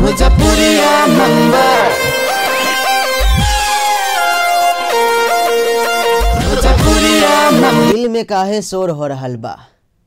भोजपुरिया number, भोजपुरिया number. दिल में काहे शोर हो रहल बा,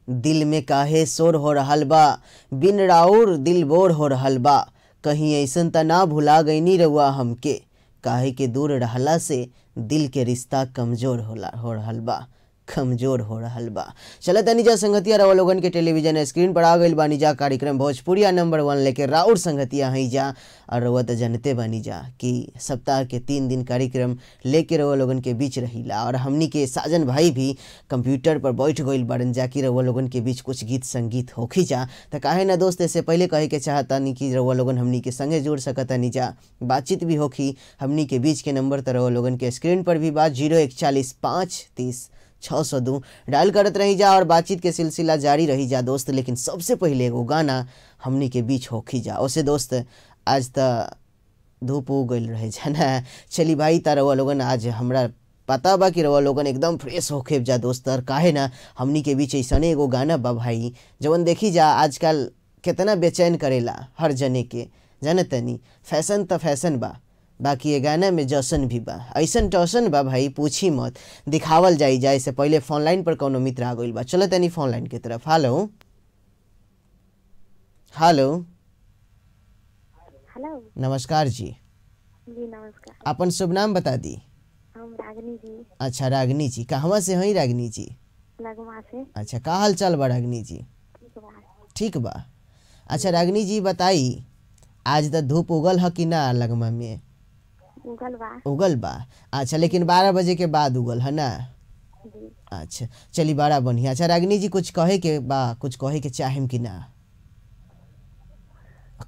दिल में काहे शोर हो रहल बा, बिन राउर दिल बोर हो रहल बा, कहीं ऐसन त ना भुला गईनी रउआ हमके, काहे के दूर रहला से दिल के रिश्ता कमज़ोर होला हो रहल बा, कमज़ोर हो रहल बा। चलो तनी जा संगतिया रवा लोगन के टेलीविजन स्क्रीन पर आ गइल बानी जा कार्यक्रम भोजपुरिया नंबर 1 लेके राउर संगतिया हई जा। और रउआ तो जनते बानी जा कि सप्ताह के 3 दिन कार्यक्रम लेके रउआ लोगन के बीच रहिला। और हमनी के साजन भाई भी कंप्यूटर पर बैठ गइल बारन जा कि रउआ लोगन के बीच कुछ गीत संगीत होखी जा। तो काहे ना दोस्त, इससे पहले कहे के चाहतानी कि रउआ लोगन हमनी के संगे जुड़ सकतानी जा, बातचीत भी होखी हमनी के बीच के नंबर त रउआ लोगन के स्क्रीन पर भी बा 0140 5 30 602 डायल करत रही जा और बातचीत के सिलसिला जारी रही जा दोस्त। लेकिन सबसे पहले एगो गाना हमनी के बीच होखी जा। ओसे दोस्त आज त धूप उग गइल रहे जा ना। चली भाई त रउआ लोगन आज हमरा पता बा कि रउआ लोगन एकदम फ्रेश होखे जा दोस्त। और काहे ना हमनी के बीच ऐसने एगो गाना बा भाई जवन देखी जा आजकल कितना बेचैन करेला हर जने के, जानतनी फैशन त फैशन बा, बाकी ये गाना में जशन भी बा, ऐसन टशन बा भाई पूछी मत, दिखावल जाई जाए से पहले फोन लाइन पर कोनो मित्र आ गइल बा। चलो तनी फोन लाइन के तरफ। हेलो हेलो हेलो, नमस्कार जी। जी नमस्कार। अपन शुभ नाम बता दी। हम रागिनी जी। अच्छा रागिनी जी, कहवा से हई रागिनी जी? लगमा से। अच्छा का हाल चाल बा रागिनी जी? ठीक बा। ठीक बा। अच्छा रागिनी जी बताई आज त धूप उगल ह कि ना लगमा में? उगल बा। उगल बा। अच्छा लेकिन 12 बजे के बाद उगल है ना? जी। अच्छा चली बड़ा बढ़िया। अच्छा रागिनी जी कुछ कहे के बा, कुछ कहे के चाहेम कि ना?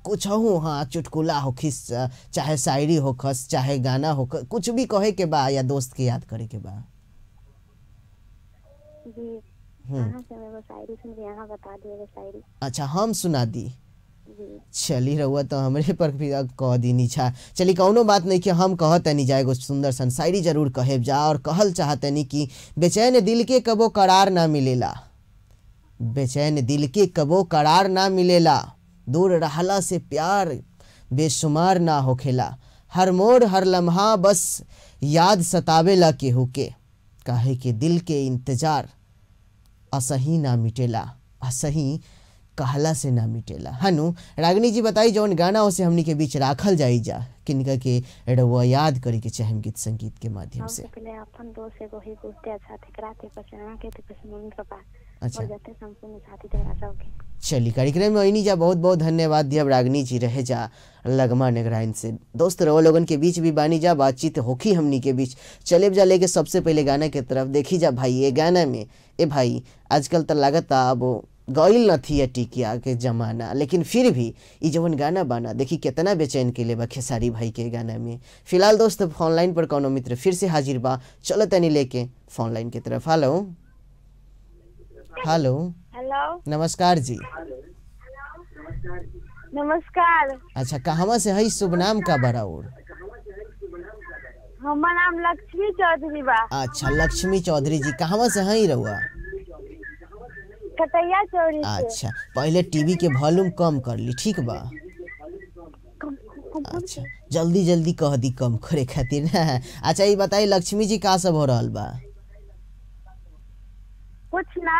कुछ हो, हाँ चुटकुला हो खिस, चाहे शायरी हो खस, चाहे गाना हो, कुछ भी कहे के बा या दोस्त के याद करे के बा? जी कहां से एगो शायरी सुन के यहाँ बता दिए एगो शायरी। अच्छा हम सुना दी? चली रहुआ तो हमरे पर भी कह दी नीचा। चली कौनो बात नहीं कि हम कहतनी जाए एगो सुंदर सन शायरी जरूर कहे जा। और कहल चाहतनी कि बेचैन दिल के कबो करार ना मिलेला, बेचैन दिल के कबो करार ना मिलेला, दूर रहला से प्यार बेशुमार ना होखेला, हर मोड़ हर लम्हा बस याद सतावेला केहू के, काहे के दिल के इंतजार असही ना मिटेला, असही कहला से ना मिटेला। हनु रागिनी जी बताई जौन गाना उसे हमनी के बीच राखल जाई जा किनका के रउआ याद करे के चाहे गीत संगीत के माध्यम से? पहले अपन दोस्त एगो ही बहुते अच्छा थे कराते पसना के थे मम्मी पापा। अच्छा और जाते संपूर्ण साथी तेरा सब के। चली कार्यक्रम में आईनी जा, बहुत बहुत धन्यवाद दिया रागिनी जी। रहे जा लगमा नगराइन से दोस्त रउआ लोगन के बीच भी बानी जा, बातचीत होखी हमनी के बीच। चले जा लेके सबसे पहले गाना के तरफ। देखी जा भाई ये गाना में ए भाई आजकल तो लगता अब गइल न थी टिकिया के जमाना, लेकिन फिर भी ये जवन गाना बाना देखी कितना बेचैन के लिए बा खेसारी भाई के गाना में। फिलहाल दोस्त फोन लाइन पर कोनो मित्र फिर से हाजिर बा, चलो तनी लेके फोन लाइन की तरफ। हेलो हेलो हेलो, नमस्कार जी। नमस्कार। अच्छा कहवा से हई, शुभ नाम का बराउर? हमार नाम लक्ष्मी चौधरी बा। अच्छा लक्ष्मी चौधरी जी, कहवा से हई रहुआ? कटैया चौरी से। अच्छा पहले टीवी के वॉल्यूम कम कर ली, ठीक बा? अच्छा जल्दी जल्दी कह दी कम करे खातिर ना। अच्छा ये बताई लक्ष्मी जी का सब हो रहल बा? कुछ ना,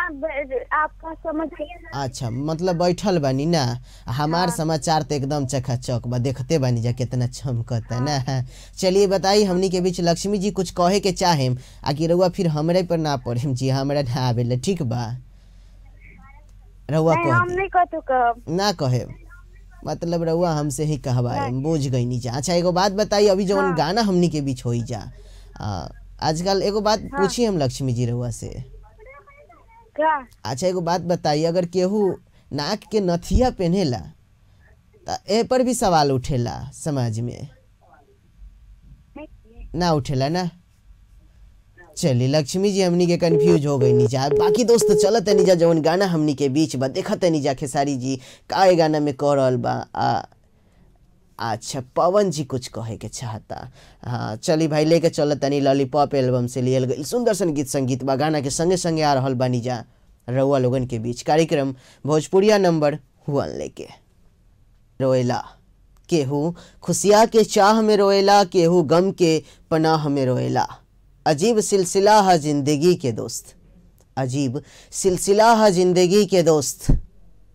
आपका समझ। अच्छा मतलब बैठल बानी ना। हमार हाँ। समाचार तो एकदम चकाचक बा, देखते बानी जा कितना चमकता है ना। चलिए बताई हमनी के बीच लक्ष्मी जी कुछ कहे के चाहेम आकि रउआ फिर हमरे पर ना पड़ेम जी, हमरा ना आवेला, ठीक बा? रउआ कह, हम नहीं कहतु कहब ना कहे, मतलब रउआ हमसे ही कहवाए, बोझ गई नी जा। अच्छा एगो बात बताई अभी जवन हाँ। गाना हमनी के बीच होई जा आजकल एगो बात हाँ। पूछी हम लक्ष्मी जी रउआ से का? अच्छा एगो बात बताई, अगर केहू नाक के नथिया पहनेला त ए पर भी सवाल उठेला समाज में ना? उठेला ना? चलिए लक्ष्मी जी हमनी के कंफ्यूज हो गई नीचा। बाकी दोस्त चलत नीचा जवन गाना हमनी के बीच बा, देखत नीचा खेसारी जी का ए गाना में कह रहल बा। अच्छा पवन जी कुछ कहे के चाहता। हाँ चली भाई लेके चल तनी लॉलीपॉप एल्बम से लियल गई सुंदर सन गीत संगीत बा गाना के संगे संगे आ रहल बानी जा रउआ लोगन के बीच कार्यक्रम भोजपुरिया नंबर 1 लेके। रोएला केहू खुशिया के चाह में रोएला, केहू गम के पनाह में रोएला। अजीब सिलसिला है जिंदगी के दोस्त, अजीब सिलसिला है जिंदगी के दोस्त।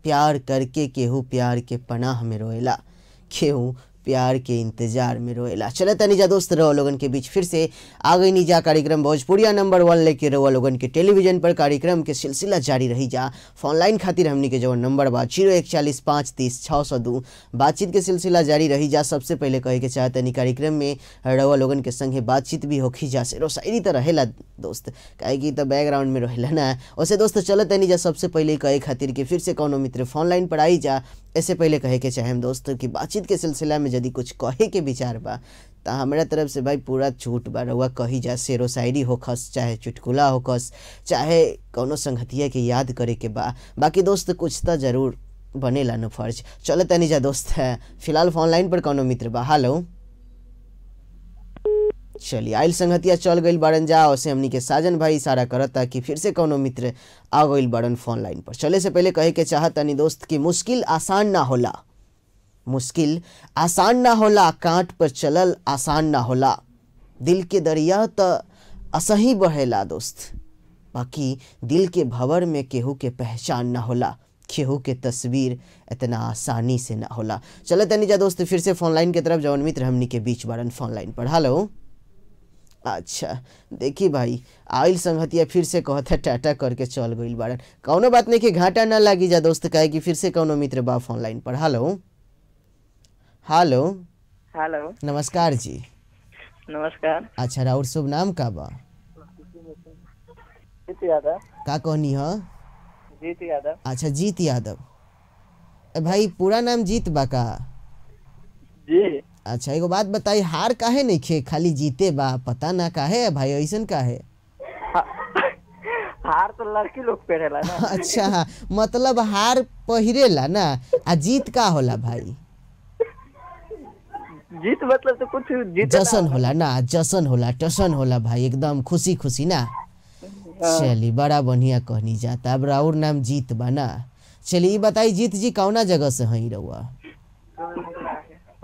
प्यार करके केहू प्यार के पनाह में रोएला, केहू प्यार के इंतजार में रोएला। चले तनी जा दोस्त रहो लोगन के बीच फिर से आ गई नी जा कार्यक्रम भोजपुरिया नंबर 1 लेके रहो लोगन के टेलीविजन पर कार्यक्रम के सिलसिला जारी रही जा। फोन लाइन खातिर हमनी के जो नंबर बा 01 40 5 30 602 बातचीत के सिलसिला जारी रही जा। सबसे पहले कहे के चाहतनी कार्यक्रम में रहो लोगन के संगे बातचीत भी होखी जा, शेरो शायरी तो रहेला दोस्त, काहे कि तो बैकग्राउंड में रहेला ना। वैसे दोस्त चलत तनी जा सबसे पहले कहे खातिर कि फिर से कौनो मित्र फोन लाइन पर आई जा। ऐसे पहले कहे के चाहे हम दोस्त कि बातचीत के सिलसिला में यदि कुछ कहे के विचार बा तो हमारा तरफ से भाई पूरा छूट बा, रउआ कही जा। शेरो शायरी होखस, चाहे चुटकुला होखस, चाहे कौनो संगतिया के याद करे के बा, बाकी दोस्त कुछ तो जरूर बनेला न फर्ज। चलो तनी जा दोस्त, फिलहाल फोन लाइन पर कौनो मित्र बा। हेलो, चलिए आइल संगतिया चल गई बाड़न जा। उसे हमनी के साजन भाई इशारा करता कि फिर से कौनो मित्र आ गई बाड़न फोन लाइन पर। चले से पहले कहे के चाहतनी दोस्त कि मुश्किल आसान ना होला, मुश्किल आसान ना होला, कांट पर चलल आसान ना होला। दिल के दरिया तो असही बहेला दोस्त, बाकी दिल के भंवर में केहू के पहचान ना होला, केहू के तस्वीर इतना आसानी से ना होला। चले तनी जा दोस्त फिर से फोन लाइन के तरफ, जवन मित्र हमनी के बीच बाड़न फोन लाइन पर। हेलो, अच्छा देखी भाई आइल संगतिया फिर से कहता टाटा करके चल गई बाड़न। कौनो बात नहीं कि घाटा ना लागी जा दोस्त, काहे कि फिर से कौनो मित्र बा फोन लाइन पर। हेलो हेलो हेलो, नमस्कार जी। नमस्कार। अच्छा राउर शुभ नाम का बा? जीत यादव। का कहनी है? जीत यादव। अच्छा जीत यादव, भाई पूरा नाम जीत बा का? जी। अच्छा एगो बात बताई, हार काहे नहीं खे, खाली जीते बा, पता ना काहे भाई ऐसन काहे? हार तो लड़की लोग पहरेला ना। अच्छा मतलब हार पहिरेला ना, आ जीत का होला भाई? जीत मतलब तो कुछ जीत जशन होला ना, जशन होला, टशन होला भाई, एकदम खुशी खुशी ना। चली बड़ा बढ़िया कहनी जाता। अब राउर नाम जीत बा ना। चलिए बताई जीत जी कौना जगह से हई रहुआ?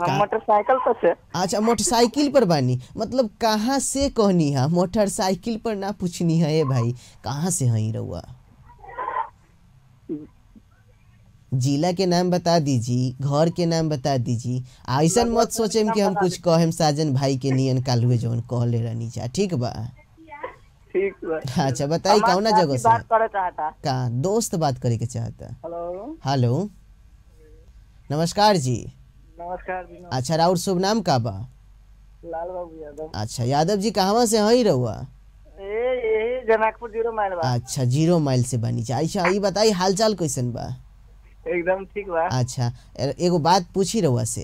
मोटरसाइकिल पर से। अच्छा मोटरसाइकिल पर बानी, मतलब कहाँ से कहनी है, मोटरसाइकिल पर ना पूछनी है ए भाई, कहाँ से हई रहुआ? जिला के नाम बता दीजिए, घर के नाम बता दीजिए। ऐसा मत सोचे कि हम कुछ कहेम साजन भाई के नियन कालुए जवन कहले रहनी जा, ठीक बा? ठीक बा। अच्छा बताई कौना जगह से बात करे चाहता? का दोस्त बात करे के चाहता। हेलो हेलो, नमस्कार जी। नमस्कार जी। अच्छा राउर शुभ नाम का बा? लाल बाबू यादव। अच्छा यादव जी कहवा से हई रहुआ? ए जनकपुर 0 माइल बा। अच्छा 0 माइल से बानी जा। अच्छा ई बताई हालचाल कैसन बा? एकदम ठीक बा। अच्छा एगो बात पूछी रहुआ से।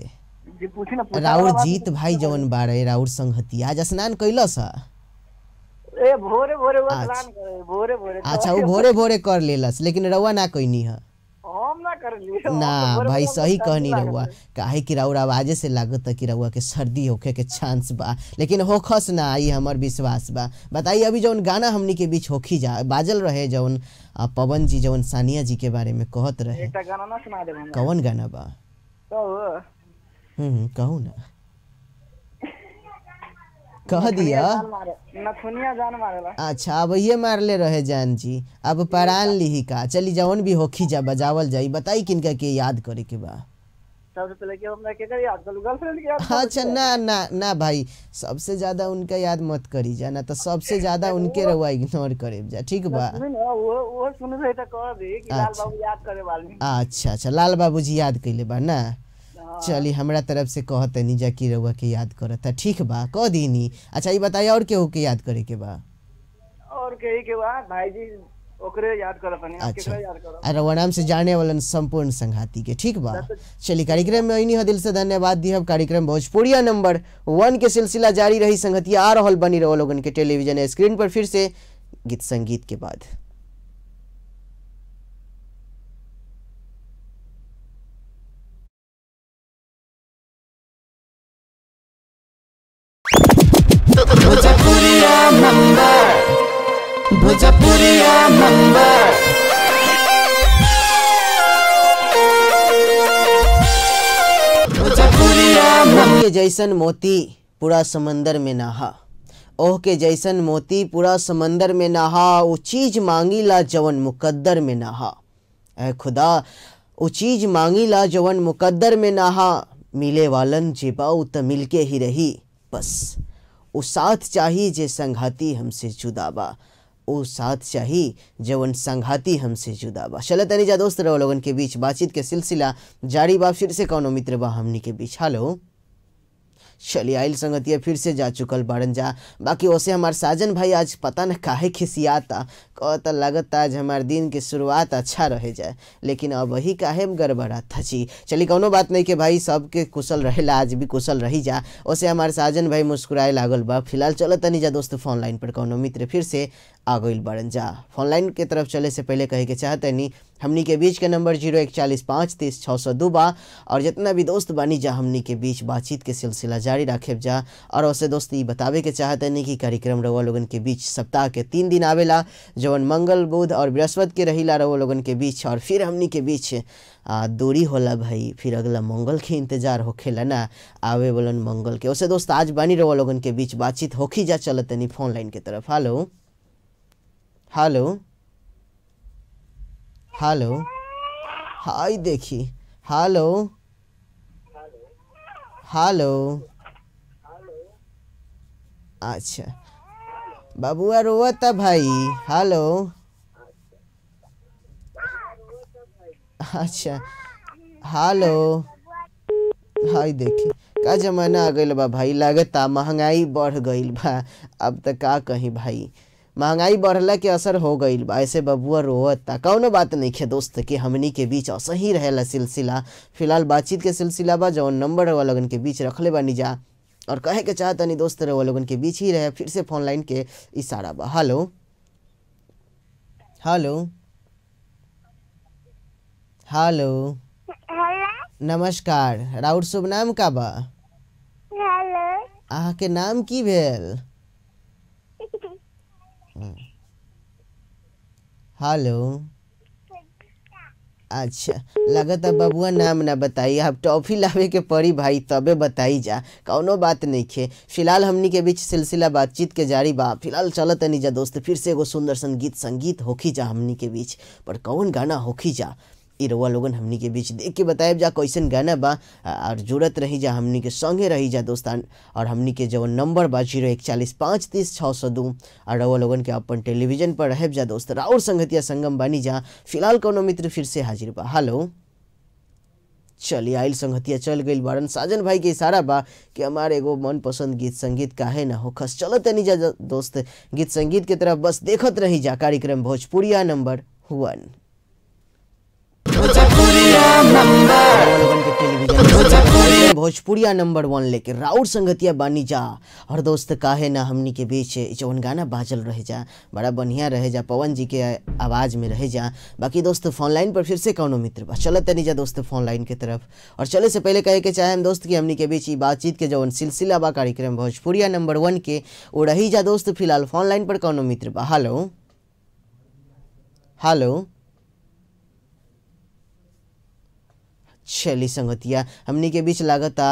जी पूछी ना। राउर जीत भाई जवन बाड़े राउर संगहतिया आज स्नान कैलस? ए भोरे भोरे वो स्नान करे, भोरे भोरे। अच्छा वो भोरे भोरे कर लेलस, लेकिन रहुआ ना कइनी है? हम ना कर लिए ना भाई, सही कहनी रहुआ, काहे कि राउर आवाजे से लागत कि रहुआ के सर्दी होखे के चांस बा, लेकिन होखस ना, आई हमर विश्वास बा। बताई अभी जौन गाना हमनी के बीच होखी जा बाजल रहे, जौन पवन जी जौन सानिया जी के बारे में कहत रहे, एकटा गाना ना सुना देब हमरा? कौन गाना बा? कहू। कहू ना, कह दिया। नथुनिया जान मारेला। अच्छा अब ये मारले रहे जान जी, अब परान लिही का। चली जवन भी होखी जा बजावल जाई। बताई किनका के याद करे के बा? सबसे पहले के हमरा के कर याद करू, गर्लफ्रेंड के याद। अच्छा ना ना ना भाई, सबसे ज्यादा उनका याद मत करी जा ना, तो सबसे ज्यादा उनके रहुआ इग्नोर करे जा, ठीक बा? वो सुन रहे त कह दी कि लाल बाबू याद करे वाली। अच्छा अच्छा लाल बाबू जी याद कइले बा ना। चली हमरा तरफ से कहतनी जा कि रहुआ के याद करता, ठीक बा? कह दीनी। अच्छा ये बताइए और केहू के याद करे के बा? और केही के बा भाई जी, ओकरे याद करतनी। अच्छा रहुआ नाम से जाने वालन संपूर्ण संघाती के, ठीक बा? चली कार्यक्रम में अइनी ह दिल से धन्यवाद दी। अब कार्यक्रम भोजपुरिया नंबर 1 के सिलसिला जारी रही। संगतिया आ रहल बनी रहो लोगन के टेलीविजन स्क्रीन पर फिर से गीत संगीत के बाद। Bhojpuriya number, Bhojpuriya number. Bhojpuriya के जैसन मोती पूरा समंदर में नहा, ओह के जैसन मोती पूरा समंदर में नहा, वो चीज़ मांगीला जवन मुकद्दर में नहा। ऐ खुदा, वो चीज़ मांगीला जवन मुकद्दर में नहा, मिले वालन जे बाऊ त मिलके ही रही, बस वो साथ चाही जे संघाती हमसे जुदा बा, ओ साथ चाही जवन संघाती हमसे जुदा बा। चलो तनी जा दोस्त रहो लोगन के बीच बातचीत के सिलसिला जारी बा। फिर से कौनो मित्र बा हमनी के बीच। हेलो, चलिए आइल संगतिया फिर से जा चुकल बाड़न जा। बाकी ओसे हमार साजन भाई आज पता न काहे खिसियाता, कहता लगता आज हमार दिन के शुरुआत अच्छा रहे जाए, लेकिन अब वही काहे गड़बड़ाता जी। चलिए कौनो बात नहीं के भाई, सबके कुशल रहेला, आज भी कुशल रही जा। ओसे हमार साजन भाई मुस्कुराए लागल बा। फिलहाल चलो तनी जा दोस्त फोन लाइन पर कौनो मित्र फिर से आ गइल बाड़न जा। फोन लाइन के तरफ चले से पहले कहे के चाहतनी हमनी के बीच के नंबर 0 41 5 30 602 बा, और जितना भी दोस्त बानी जा हमनी के बीच बातचीत के सिलसिला जारी रखे जा। और वैसे दोस्त ये बतावे के चाहतनी कि कार्यक्रम रउआ लोगन के बीच सप्ताह के 3 दिन आवेला, जवन मंगल, बुध और बृहस्पति के रहिला रउआ लोगन के बीच। और फिर हमनी के बीच दूरी होला भाई, फिर अगला मंगल के इंतजार होखेला ना, आवे बोलन मंगल के। वैसे दोस्त आज बानी रउआ लोगन के बीच बातचीत होखी जा। चलतनी फोन लाइन के तरफ। हेलो हेलो हेलो, हाय देखी, हेलो हेलो। अच्छा बाबुआ रोवता भाई। हेलो, अच्छा हेलो, हाय देखी का जमाना आ गइल बा भाई, लागता महंगाई बढ़ गइल बा। अब त का कहीं भाई, महंगाई बढ़ला के असर हो गइल बा, ऐसे बबुआ रोवता। कौनो बात नहीं है दोस्त कि हमनी के बीच असही रहेला सिलसिला। फिलहाल बातचीत के सिलसिला बा, जौन नंबर रउआ लोगन के बीच रखले बानी जा, और कहे के चाहतनी दोस्त रउआ लोगन के बीच ही रहे। फिर से फोन लाइन के इशारा बा। हेलो हेलो हेलो, नमस्कार, राउर शुभ नाम का बा? अहाँ के नाम की भेल? हेलो, अच्छा लगता बबुआ नाम ना बताई, अब टॉफी लावे के पड़ी भाई तबे बताई जा। कौनो बात नहीं खे, फिलहाल हमनी के बीच सिलसिला बातचीत के जारी बा। फिलहाल चलत नहीं जा दोस्त, फिर से एगो सुंदर सन गीत संगीत होखी जा हमनी के बीच, पर कौन गाना होखी जा ई रउआ लोगन हमनी के बीच देख के बताएब जा कैसन गाना बा। और जुड़त रही जा हमनी के संगे रही जा दोस्तान। और हमनी के जो नंबर बा 0 41 5 30 602, और रउआ लोगन के अपन टेलीविजन पर रहब जा दोस्त। राउर संगतिया संगम बानी जा। फिलहाल कोनो मित्र फिर से हाजिर बा। हेलो, चलिए आइल संगतिया चल गइल बारन। साजन भाई के इशारा बा कि हमारे एगो मनपसंद गीत संगीत काहे ना हो खस। चलो तनी जा दोस्त गीत संगीत के तरफ, बस देखत रही जा कार्यक्रम भोजपुरिया नंबर 1। भोजपुरिया नंबर 1 लेके राउर संगतिया बानी जा। और दोस्त काहे ना हमनी के बीच जौन गाना बाजल रहे जा, बड़ा बढ़िया रहे जा, पवन जी के आवाज़ में रहे जा। बाकी दोस्त फोन लाइन पर फिर से कौनो मित्र बा। चलत तनी जा दोस्त फोन लाइन के तरफ। और चले से पहले कहे के चाहे हम दोस्त कि हमनी के बीच बातचीत के जौन सिलसिला बा कार्यक्रम भोजपुरिया नंबर 1 के वो रही जा दोस्त। फिलहाल फोन लाइन पर कौनो मित्र बा। हेलो हेलो, चली संगतिया हमनी के बीच लागता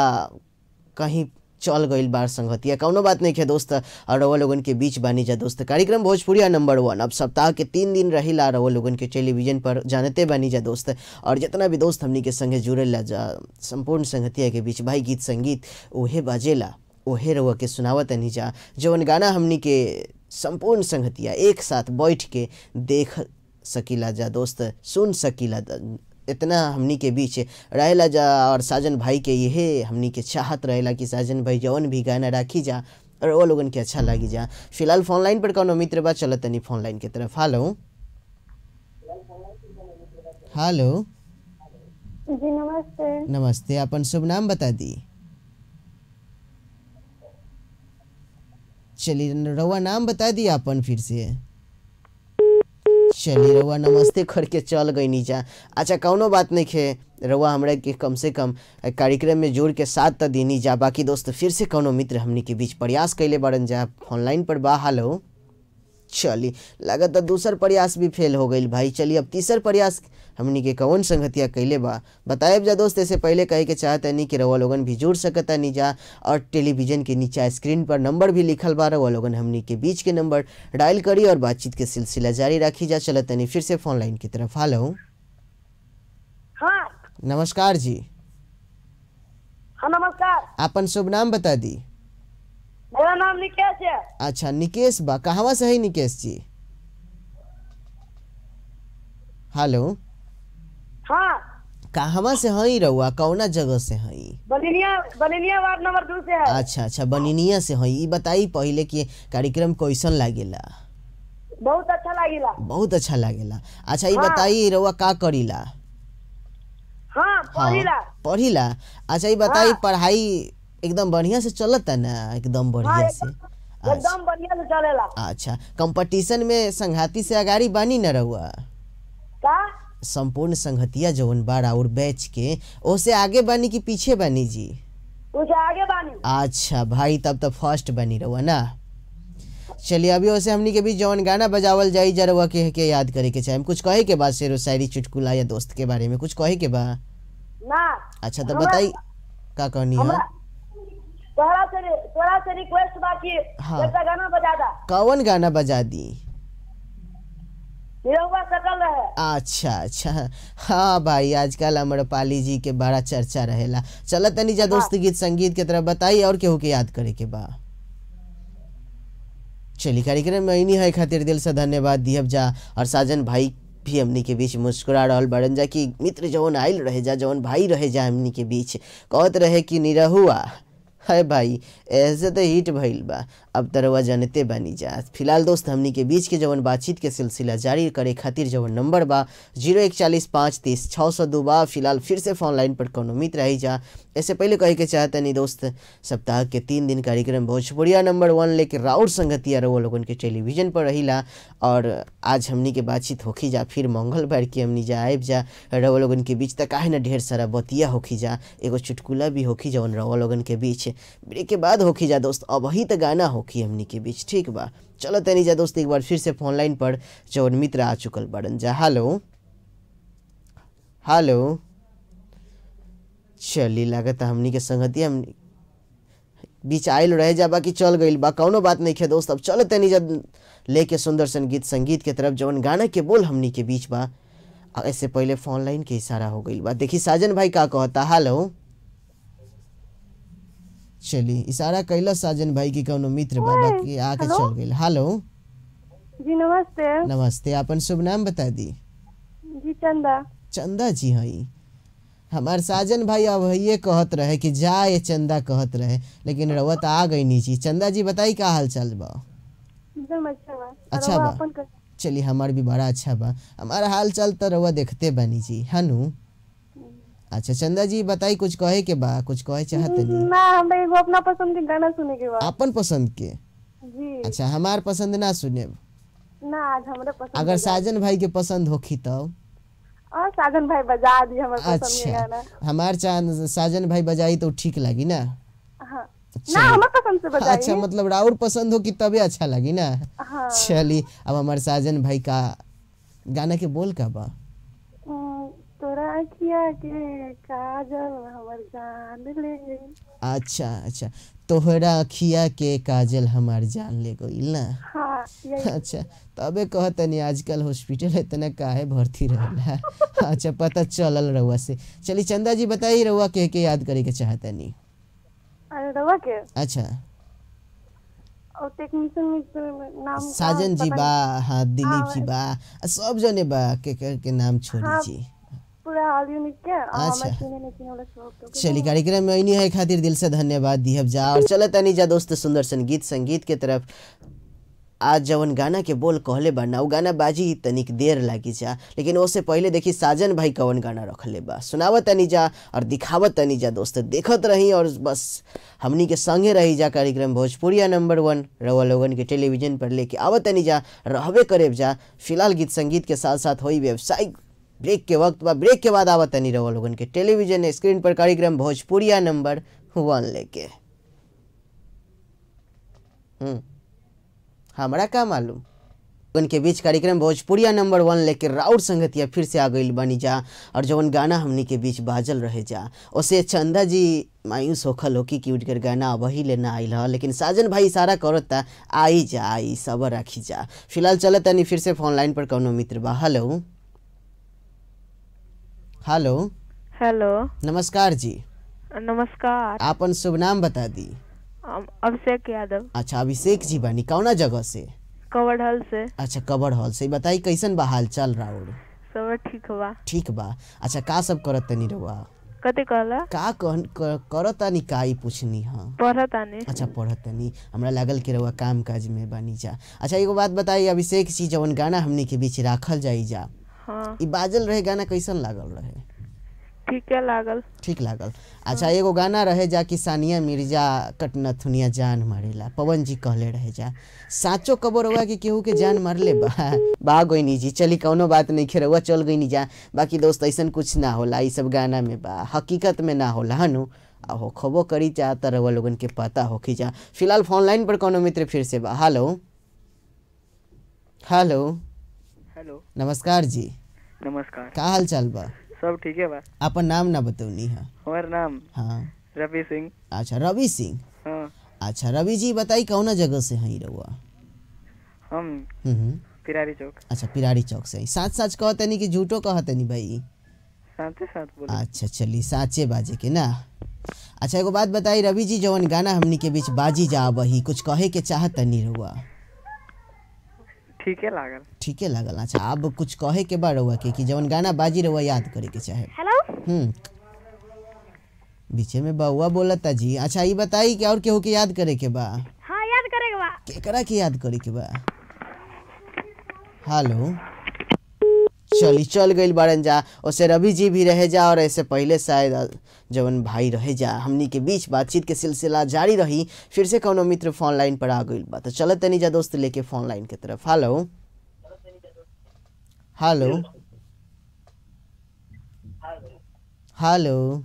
कहीं चल गइल बार संगतिया। कौनो बात नहीं है दोस्त, और रउआ लोगन के बीच बानी जा दोस्त। कार्यक्रम भोजपुरिया नंबर 1 अब सप्ताह के 3 दिन रहिला रउआ लोगन के टेलीविजन पर जानते बानी जा दोस्त। और जितना भी दोस्त हमनी के संगे जुड़ेला जा संपूर्ण संगतिया के बीच भाई गीत संगीत ओहे बाजेला, ओहे रउआ के सुनावत नहीं जा। जवन गाना हमनी के संपूर्ण संगतिया एक साथ बैठ के देख सकीला जा दोस्त, सुन सकीला, इतना हमनी के बीच रहेला जा। और साजन भाई के यह हमनी के चाहत रहेला कि साजन भाई जवन भी गाना राखी जा और वो लोगन के अच्छा लगी जा। फिलहाल फोन लाइन पर कौनो मित्र बा, चलत तनी फोन लाइन के तरफ। हेलो हेलो जी, नमस्ते। नमस्ते, अपन शुभ नाम बता दी। चलिए रउआ नाम बता दी अपन फिर से। चलिए रउआ नमस्ते करके चल गई नीचा। अच्छा कौनो बात नहीं खे, रउआ हमरा के कम से कम कार्यक्रम में जोड़ के साथ त दीनी जा। बाकी दोस्त फिर से कौनो मित्र हमनी के बीच प्रयास कैले बारन जा, फोन लाइन पर बा। हेलो चली लागत दूसर प्रयास भी फेल हो गई भाई। चलिए अब तीसर प्रयास हमनी के कौन संगतिया कैले बा बताएब जा दोस्त। ऐसे पहले कहे के चाहत नहीं कि रउआ लोगन भी जुड़ सकता नहीं जा और टेलीविज़न के नीचा स्क्रीन पर नंबर भी लिखल बा, रउआ लोगन हमनी के बीच के नंबर डायल करी और बातचीत के सिलसिला जारी रखी जा। चलत तनी फिर से फोन लाइन की तरफ। हेलो। हाँ नमस्कार जी। हाँ नमस्कार। अपन शुभ नाम बता दी। मेरा नाम निकेश है। अच्छा निकेश बा, कहवा से है निकेश जी? हेलो। हाँ कहवा से हई रउआ, कौना जगह से हई? बनिनिया, बनिनिया वार्ड नंबर 2 से है। अच्छा अच्छा बनिनिया से हई। ई बताई पहले कि कार्यक्रम कैसन लागेला? बहुत अच्छा लागेला। बहुत अच्छा लागेला। अच्छा ई बताई रउआ का करीला? हाँ पढ़ीला। पढ़ीला। अच्छा ई बताई पढ़ाई एकदम बढ़िया से चलता ना? एकदम बढ़िया से, एकदम बढ़िया से चलेला। अच्छा कंपटीशन में संघाती से अगाड़ी बानी न रहुआ? का संपूर्ण संघतिया जवन बाड़ा और बैच के ओसे आगे बानी कि पीछे बानी जी? उसे आगे बानी। अच्छा भाई तब तो फर्स्ट बनी रहुआ ना। चलिए अभी ओसे हमनी के बीच जवन गाना बजावल जाई जा रहुआ के याद करे के चाहे, कुछ कहे के बाद शेरो शायरी चुटकुला या दोस्त के बारे में कुछ कहे के बा ना? अच्छा तो बताई का कहनी है? तोरा से रिक्वेस्ट बा कि एक गाना बजा दा। कौन गाना बजा दी? निरहुआ सकल रहे। अच्छा अच्छा हाँ भाई आजकल अम्रपाली जी के बड़ा चर्चा रहेला। चल तनी जा दोस्त गीत संगीत के तरफ बताई और केहू के याद करे के बा। चली कार्यक्रम में इन्हीं है खातिर दिल से धन्यवाद दिहब जा। और साजन भाई भी हमनी के बीच मुस्कुरा रहल बड़न जा कि मित्र जवन आयल रहे जा, जवन भाई रहे जा हमनी के बीच कहत रहे कि निरहुआ है भाई ऐसे तो हिट भइल बा, अब तरवा जानते बानी जा। फिलहाल दोस्त हमनी के बीच के जवन बातचीत के सिलसिला जारी करे खातिर जवन नंबर बा 0 1 40 5 30 602 बा। फिलहाल फिर से फोन लाइन पर कोनो मित्र रही जा। ऐसे पहले कहे के चाहते नहीं दोस्त, सप्ताह के 3 दिन कार्यक्रम भोजपुरिया नंबर 1 लेके राउर संगतिया रहो लोगन के टेलीविजन पर रहीला और आज हमनी के बातचीत होखी जा। फिर मंगलवार के हमनी जा आब जा रहो लोगन के बीच तक काहे ना ढेर सारा बतिया होखी जा, एगो चुटकुला भी होखी जवन रहो लोगन के बीच ब्रेक के बाद होखी जा दोस्त। अब ही तो गाना होखी हमनी के बीच, ठीक बा। चलो तनी जा दोस्त एक बार फिर से फोन लाइन पर जवन मित्र आ चुकल बड़न जा। Hello hello. चली लागत हमनी के संगति हमनी बीच आयल रह जा बाकी चल गइल बा, कौनो बात नहीं है दोस्त। अब चलो तनी जब लेके सुंदर संगीत संगीत के तरफ जवन गाना के बोल हमनी के बीच बा। ऐसे पहले फोन लाइन के इशारा हो गइल बा। देखी साजन भाई का कहता। हेलो। चली इशारा कैला साजन भाई की कौनो मित्र बा बाकी आके चल गइल। हेलो जी नमस्ते। नमस्ते, अपन शुभ नाम बता दी। जी चंदा। चंदा जी हई हमार साजन भाई। अब ये कहत रहे कि जाए चंदा कहत रहे, लेकिन रउआ त आ गई नी जी। चंदा जी बताई का हाल चाल बा? एकदम अच्छा बा। अच्छा बा। चलिए हमार भी बड़ा अच्छा बा। हमारा हाल चाल त रउआ देखते बानी जी हनु। अच्छा चंदा जी बताई कुछ कहे के बा, कुछ कहे चाहत नहीं? ना हमरा एगो अपना पसंद के गाना सुने के बा। अपन पसंद के? जी। अच्छा हमार पसंद ना सुने? ना आज हमरा पसंद। अगर साजन भाई के पसंद होखी तब? और साजन भाई बजा दी हमर पसंद के गाना। हमार चांद साजन भाई बजाई तो ठीक लगी ना? हां ना हमर पसंद से बजाई। अच्छा मतलब राउर पसंद हो कि तबे अच्छा लगी ना? हां। चली अब हमार साजन भाई का गाना के बोल का बा? तोरा अखिया के काजल हमर जान ले गइल। अच्छा अच्छा तोहरा अखिया के काजल हमार जान ले गइल ना? हाँ यही। अच्छा तबे कहतनी आजकल हॉस्पिटल इतना काहे भर्ती रहेला। अच्छा पता चलल रउआ से। चली चंदा जी बताई रउआ के याद करे के चाहतनी? अरे रउआ के? अच्छा और टेक्नीशियन में नाम साजन जी बा, हाँ दिलीप जी बा, सब जने बा के नाम छोड़ी जी पूरा ऑल यूनिट के। अच्छा चलिए कार्यक्रम में इन्हीं है खातिर दिल से धन्यवाद दिहब जा। और चलत तनी जा दोस्त सुंदर संगीत संगीत के तरफ। आज जवन गाना के बोल कहले बा ना उ गाना बाजी तनिक देर लागी जा, लेकिन उससे पहले देखी साजन भाई कवन गाना रखले बा। सुनावत तनी जा और दिखावत तनी जा दोस्त, देखत रही और बस हमनी के संगे रही जा। कार्यक्रम भोजपुरिया नंबर 1 रउआ लोगन के टेलीविजन पर लेके आवत तनी जा, रहबे करेब जा। फिलहाल गीत संगीत के साथ साथ होई व्यावसायिक ब्रेक के वक्त बा, ब्रेक के बाद आवत तनी रउआ लोगन के टेलीविजन स्क्रीन पर कार्यक्रम भोजपुरिया नंबर 1 लेके। हमरा का मालूम। के बीच कार्यक्रम भोजपुरिया नंबर 1 लेके राउर संगतिया फिर से आ गई बनी जा और जवन गाना हमनी के बीच बाजल रहे जा उसे चंदा जी मायूस होखल होकी कि उठकर गाना अब ही लेना आइल ह, लेकिन साजन भाई इशारा करता आई जा आई सबर रखी जा। फिलहाल चलत तनी फिर से फोन लाइन पर कौनो मित्र बा। हेलो हेलो हेलो, नमस्कार जी। नमस्कार, आपन शुभ नाम बता दी। अभिषेक यादव। अच्छा अभिषेक जी बानी, कौना जगह से? कवर हॉल से। अच्छा कवर हॉल से। बताई कैसन बा हाल चाल राउर? सब ठीक बा। ठीक बा। अच्छा का सब करत तनी रउआ? कते कहला? का करतानी का ई पूछनी। हां पढ़तानी। अच्छा पढ़तानी, हमरा लागल कि रउआ काम काज में बानी जा। अच्छा एगो बात बताई अभिषेक जी, जवन गाना हमनी के बीच राखल जाई जा, हां ई बाजल रहे गाना कैसन लागल रहे? ठीक है लागल। ठीक लागल। अच्छा एगो गाना रहे जा कि सानिया मिर्जा कटनथुनिया जान मारेला, पवन जी कहले रहे जा, साचो कबर हुआ कि केहू के जान मारले बा? बा गईनी जी, चली कौनो बात नहीं खेरहुआ चल गईनी जा। बाकी दोस्त ऐसन कुछ ना होला, ई सब गाना में बा, हकीकत में ना होला हनु। आ हो खबो करी जा त रउआ लोगन के पता होखी जा। फिलहाल फोन लाइन पर कौनो मित्र फिर से बा। हेलो हेलो हेलो, नमस्कार जी। नमस्कार, का हाल चाल बा? सब ठीक है बा। अपन नाम ना बतौनी है। हमार नाम? हाँ रवि सिंह। अच्छा रवि सिंह। हाँ। अच्छा रवि जी बताई कौना जगह से हैं रउआ? हम पिरारी चौक। अच्छा पिरारी चौक से। साच साच कहतनी कि झूठो कहतनी भाई? साचे साच बोले। अच्छा चली साचे बाजे के ना। अच्छा एगो बात बताई रवि जी, जवन गाना हमनी के बीच बाजी जा वही कुछ कहे के चाहतनी रउआ? ठीक है लागल। ठीक है लागल। अच्छा अब कुछ कहे के बा रउआ के कि जवन गाना बाजी रउआ याद करे के चाहे? हेलो। बीचे में बउआ बोलता जी। अच्छा ये बताई कि और केहू के याद करे के बा? हाँ याद करे के बा। केकरा के याद करे के बा? हेलो चली चल गई बारन जा। उसे रवि जी भी रहे जा और ऐसे पहले शायद जवन भाई रहे जा। हमनी के बीच बातचीत के सिलसिला जारी रही। फिर से कौनो मित्र फोन लाइन पर आ गई बा, तो चलत तनी जा दोस्त लेके फोन लाइन के तरफ। हेलो हेलो हेलो,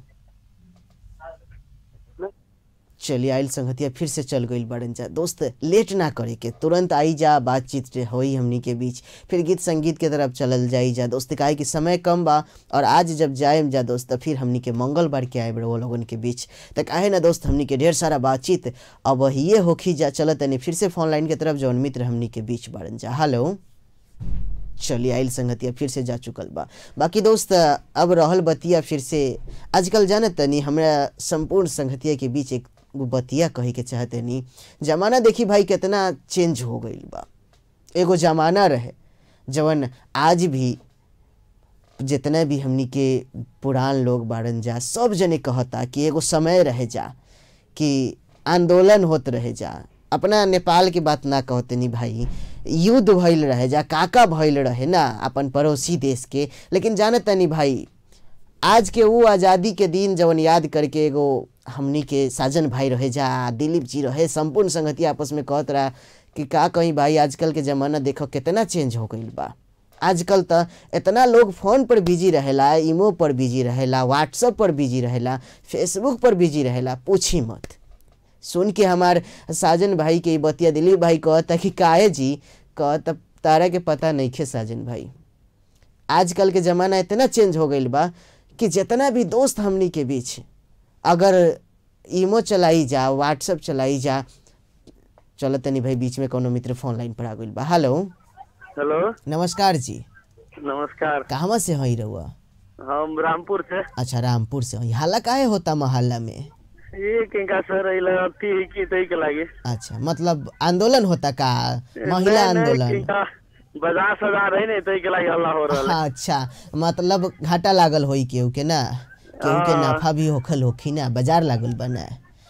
चलिए आयल संगतिया फिर से चल गई बड़न जा। दोस्त लेट ना करे के तुरंत आई जा, बातचीत होई हमनी के बीच, फिर गीत संगीत के तरफ चलल जाई जा। दोस्त काहे कि समय कम बा और आज जब जाए जा दोस्त फिर हमनी के मंगलवार के आए वो लोगन के बीच, तो काहे ना दोस्त हमनी के ढेर सारा बातचीत अब ये होखी जा। चलत तनी फिर से फोन लाइन के तरफ जौन मित्र हमनी के बीच बड़न जा। हेलो चलिए आयल संगतिया फिर से जा चुकल बा। बाकी दोस्त अब रहल बतिया फिर से आजकल जानत तनी हमरा संपूर्ण संगतिया के बीच एक बतिया कहे के चाहते नी। जमाना देखी भाई कितना चेंज हो गई बा। एगो जमाना रहे जवन आज भी जितना भी हमनी के पुरान लोग बारन जा सब जने कहता कि एगो समय रहे जा कि आंदोलन होत रहे जा। अपना नेपाल के बात ना कहते नी भाई, युद्ध भइल रहे जा, काका भइल रहे ना अपन पड़ोसी देश के। लेकिन जानत नी भाई आज के वो आज़ादी के दिन जवन याद करके एगो हमनी के साजन भाई रहे जा, दिलीप जी रहे, संपूर्ण संगति आपस में कहत रहा कि का कहीं भाई आजकल के ज़माना देखो कितना चेंज हो गई बा। आजकल तो इतना लोग फ़ोन पर बिजी रहेला, ईमो पर बिजी रहेला, व्हाट्सअप पर बिजी रहेला, फेसबुक पर बिजी रहेला, पूछी मत। सुन के हमार साजन भाई के बतिया दिलीप भाई कहता कि काहे जी, कहता तारा के पता नहीं खे साजन भाई, आजकल के ज़माना इतना चेंज हो गई बा कि जितना भी दोस्त हमनी के बीच अगर ईमो चलाई जा, व्हाट्सअप चलाई जा। चलो तनी भाई बीच में कोनो मित्र फोन लाइन पर आ गइल बा। हेलो हेलो, नमस्कार जी। नमस्कार, कहवा से हई रउआ? हम रामपुर से। अच्छा रामपुर से हई। हाला काहे होता मोहल्ला में? ये किनका सर अथी की तई के लागे। अच्छा मतलब आंदोलन होता का, महिला आंदोलन? बाजार सजा रहे ने तई के लागे हल्ला हो रहल है। अच्छा मतलब घाटा लागल होई केहू के ना, केहू के नफा भी होखल होखी ना, बाजार लागल बना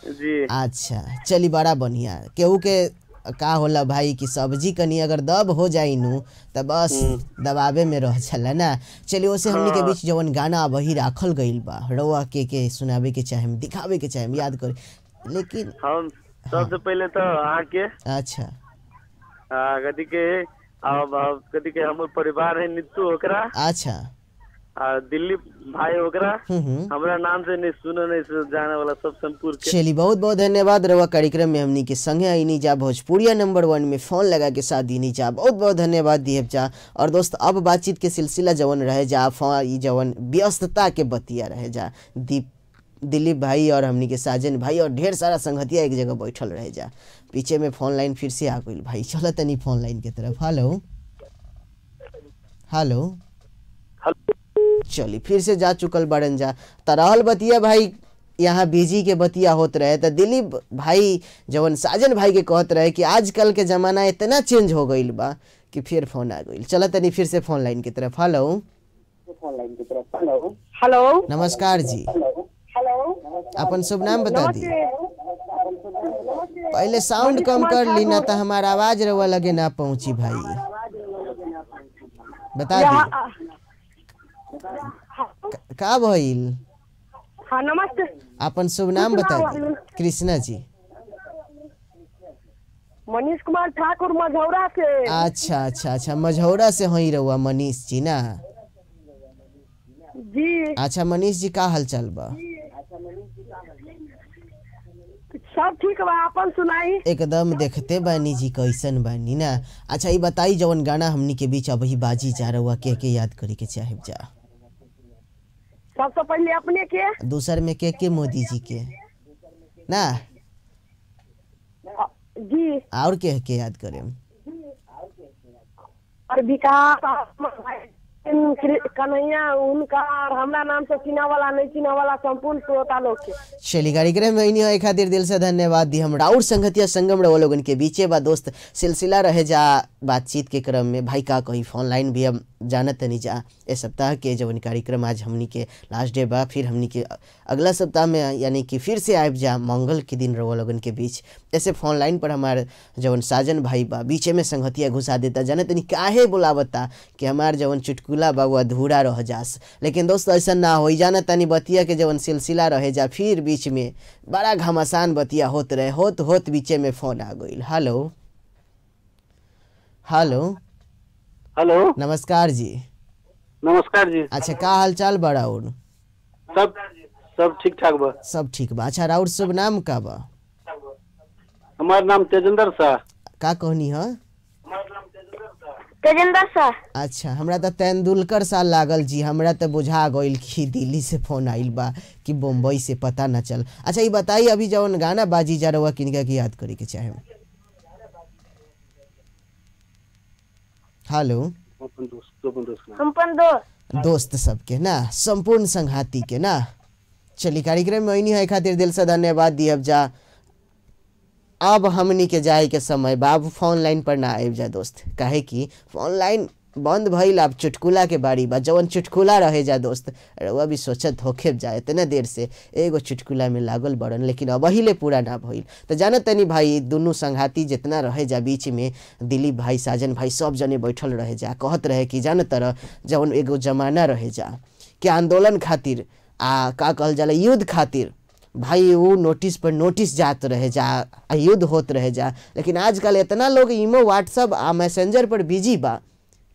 जी। अच्छा चली बड़ा बढ़िया। केहू के का होला भाई कि सब्जी कनी अगर दब हो जाई नु त बस दबावे में रह चला ना। चलिए ओसे हमनी के बीच जवन गाना वही राखल गइल बा रउआ के सुनावे के चाहे, दिखावे के चाहे, याद करे। लेकिन हम सबसे पहले तो अहाँ के अच्छा कथी के अब कथी के हमर परिवार है नित्तू ओकरा। अच्छा आ दिलीप भाई ओकरा हमरा नाम से नहीं सुनो नहीं जाने वाला सब संपूर्ण के। चलिए बहुत बहुत धन्यवाद रवा कार्यक्रम में हमनी के संगे आईनी जा भोजपुरिया नंबर 1 में फोन लगा के साथ दीनी जा, बहुत बहुत धन्यवाद दिए जा। और दोस्त अब बातचीत के सिलसिला जवन रहे जा फोन जवन व्यस्तता के बतिया रहे जा, दिलीप भाई और हमनी के साजन भाई और ढेर सारा संगतिया एक जगह बैठल रहे जा। पीछे में फोन लाइन फिर से आ गई भाई, चलो तनी फोन लाइन के तरफ। हेलो हेलो, चली फिर से जा चुकल बड़न जा। तरहल बतिया भाई यहाँ बिजी के बतिया होत रहे तो दिलीप भाई जवन साजन भाई के कहत रहे कि आजकल के ज़माना इतना चेंज हो गईल बा कि फिर फोन आ गईल। चलो तनी फिर से फोन लाइन की तरफ। हेलो हेलो, नमस्कार जी। हेलो, अपन शुभ नाम बता दी। पहले साउंड कम कर ली ना तो हमारा आवाज रवा लगे ना पहुंची भाई, बता दी का भइल। हाँ नमस्ते, अपन शुभ नाम बता दी। कृष्णा जी। मनीष कुमार ठाकुर मझौरा से। अच्छा अच्छा अच्छा, मझौरा से हई रहुआ मनीष जी ना जी। अच्छा मनीष जी का हाल चाल बा? सब ठीक बा, अपन सुनाई। एकदम देखते बानी जी कैसन बानी ना। अच्छा ये बताई जवन गाना हमनी के बीच अभी बाजी जा रहुआ के याद करे के चाहे जा? सबसे पहले अपने के, दूसर में के मोदी जी के ना जी, और के याद करे और विकास कन्हैया उनका और हमरा नाम से चिन्हा वाला नहीं चिन्हा वाला संपूर्ण श्रोता लोग के। चलिए कार्यक्रम में इन्हीं खातिर दिल से धन्यवाद दी हम राउर संगतिया संगम रहो लोगन के बीचे बा दोस्त सिलसिला रहे जा बातचीत के क्रम में भाई का कहीं फोन लाइन भी हम जानत नहीं जा। इस सप्ताह के जवन कार्यक्रम आज हमनी के लास्ट डे बा, फिर हमनी के अगला सप्ताह में यानी कि फिर से आब जा मंगल के दिन रहो लोगन के बीच। ऐसे फोन लाइन पर हमारे जवन साजन भाई बा बीचे में संगतिया घुसा देता, जानत नहीं काहे बुलावता कि हमार जवन चुटकुला बा वो अधूरा रह जास। लेकिन दोस्त ऐसा ना हो जाना तनी बतिया के जवन सिलसिला रहे जा फिर बीच में बड़ा घमासान बतिया होत रहे, होत होत बीचे में फोन आ गई। हेलो हेलो हेलो, नमस्कार जी। नमस्कार जी। अच्छा का हाल चाल बा राउर? सब सब ठीक ठाक बा। सब ठीक बा। अच्छा राउर शुभ नाम का बा? हमार नाम तेजेंद्र शाह। का कहनी है? तेजेंद्र शाह। अच्छा हमरा तो तेंदुलकर साल लागल जी, हमरा तो बुझा गइल कि दिल्ली से फोन आइल बा कि बम्बई से, पता न चल। अच्छा ये बताई अभी जवन गाना बाजी जा रहा किनका की याद करे के चाहे? हेलो, अपन दोस्त सबके ना, संपूर्ण संघाती के ना। चलिए कार्यक्रम में है खातिर दिल से धन्यवाद दी। अब जा अब हमनी के जाए के समय बाबू फोन लाइन पर ना आबि जा दोस्त, काहे कि फोन लाइन बंद भइल। अब चुटकुला के बारी बा, जवन चुटकुला रहे जा दोस्त रउआ भी सोचत होखे जाए इतना देर से एगो चुटकुला में लागल बड़न, लेकिन अब ले पूरा ना भइल। तो जानत तनी भाई दुनू संघाती जितना रहे जा बीच में दिलीप भाई साजन भाई सब जने बैठल रहे जा, कहत रहे कि जानत रह जवन एगो जमाना रहे जा कि आंदोलन खातिर आ का कहल जाला युद्ध खातिर भाई वो नोटिस पर नोटिस जात रहे जा, युद्ध होत रहे जा। लेकिन आजकल इतना लोग इमो व्हाट्सअप आ मैसेंजर पर बिजी बा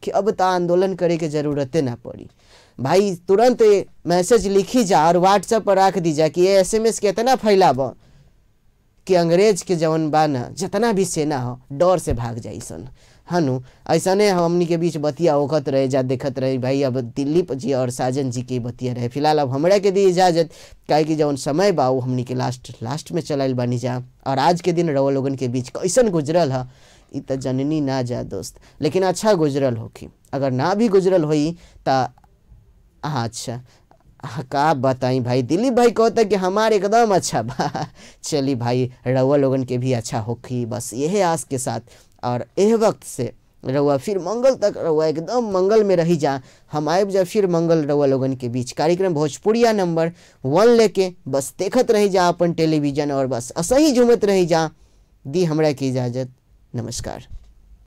कि अब तो आंदोलन करे के जरूरते ना पड़ी भाई, तुरंत मैसेज लिखी जा और व्हाट्सअप पर रख दी जा कि ये SMS कितना फैलाब कि अंग्रेज के जवन बा ना जितना भी सेना हो डर से भाग जाई सन हनु। ऐसने हमनी के बीच बतिया ओखत रहे जा, देखत रहे भाई। अब दिलीप जी और साजन जी के बतिया रहे। फिलहाल अब हमरा के दी इजाज़त, काहे कि जवन समय बा वो हमनी के लास्ट लास्ट में चलाइल बानी जा। और आज के दिन रवा लोगन के बीच कैसन गुजरल है इ त जननी ना जा दोस्त, लेकिन अच्छा गुजरल होखी। अगर ना भी गुजरल होई त अच्छा का बताई भाई। दिलीप भाई कहता कि हमारे एकदम अच्छा बा। चली भाई रउआ लोगन के भी अच्छा होखी, बस यही आस के साथ। और एह वक्त से रउआ फिर मंगल तक रउआ एकदम मंगल में रही जा, हम आब जा फिर मंगल रउआ लोगन के बीच कार्यक्रम भोजपुरिया नंबर 1 लेके बस देखत रही जा अपन टेलीविजन और बस असही झूमत रही जा। दी हमरा की इजाज़त, नमस्कार।